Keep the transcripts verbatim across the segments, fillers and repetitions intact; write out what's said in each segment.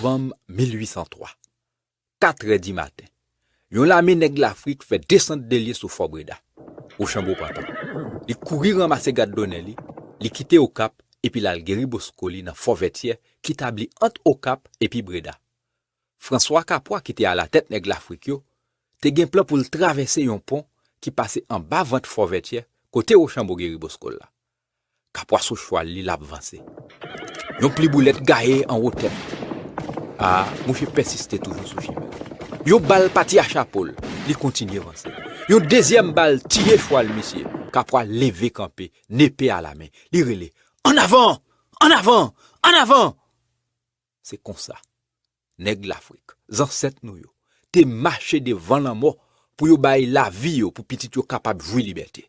novanm mil uit san twa. Katrè di maten, yon lame nèg Lafrik fè desant de lye sou Fò Breda. Wochanbo pran tan. Li kouri ranmase gad donè li, li kite Okap epi l al geri bosko li nan Fò Vètyè ki tabli ant Okap epi Breda. Franswa Kapwa ki te alatèt nèg Lafrik yo te gen plan pou l travèse yon pon ki pase anba vant Fò Vètyè kote Wochanbo geri bosko l la. Kapwa sou chwal li l ap vanse. Yon pli boulèt gaye anwo tèt. A, mouche pèsiste toujou sou chimen. Yon bal pati a chapo l, li kontinye vanse. Yon dezyèm bal tiye chwal misye. Kapwa leve kanpe, nepe alamen. Li rele, "Annavan! Annavan! Annavan!" Se konsa, nèg Lafrik, zansèt nou yo, te mache devan lanmò pou yo bay lavi yo pou pitit yo kapab jwi libète.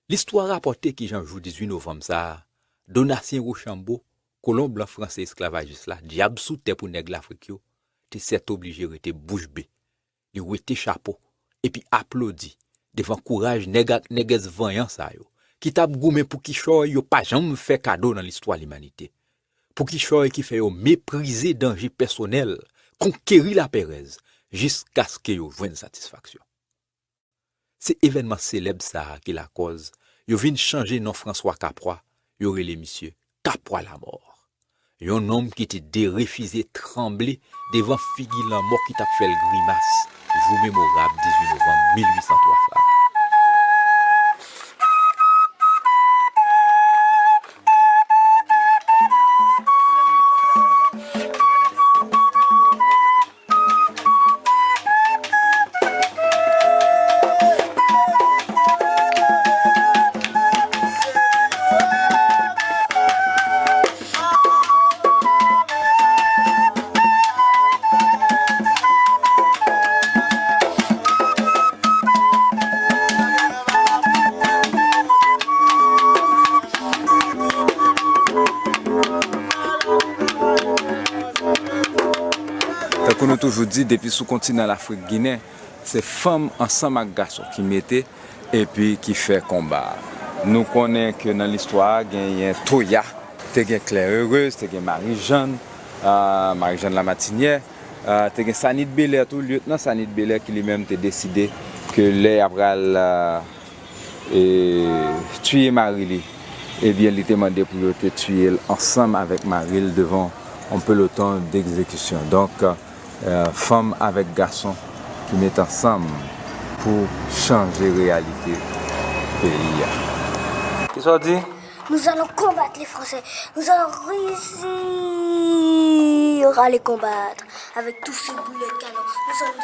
Listwa rapòte kijan jou dizuit novanm sa a, Donatien Wochanbo, kolon blan franse esklavajis la, dyab sou tè pou nèg Lafrik yo, te sètoblije rete bouch be. Li wete chapo, epi aplodi devan kouraj nèg ak nègès vanyan sa yo, ki t ap goumen pou kichòy yo pa janm fè kado nan listwa limanite. Pou kichòy ki fè yo meprize danje pèsonèl, konkeri lapèrèz, jiskaske yo jwenn satisfaksyon. Se evènman selèb sa a ki lakòz yo vin chanje non Franswa Kapwa, yo rele misye Kapwa Lamò. Yon nonm ki te derefize tranble devan figi lanmò ki t ap fè l grimas jou memorab dizuit novanm mil uit san twa sa a. Tankou nou toujou di, depi sou kontinan Lafrik Ginen, se fanm ansanm ak gason ki mete epi ki fè konba a. Nou konnen ke nan listwa a, genyen Toya, te gen Klè Erez, te gen Marijàn, a, Marijàn Lamatinyè, a, te gen Sanit Belè tou, Lyetnan Sanit Belè ki li menm te deside ke lè y ap pral, a, e, tiye mari li, ebyen, li te mande pou yo te tiye l ansanm avèk mari l devan yon peloton degzekisyon. Donk, e, fanm avèk gason ki met ansanm pou chanje reyalite peyi a. Kisa w di? Nous allons combattre les Français. Nous allons réussir à les combattre avec tous ces boulets de canon. Nous allons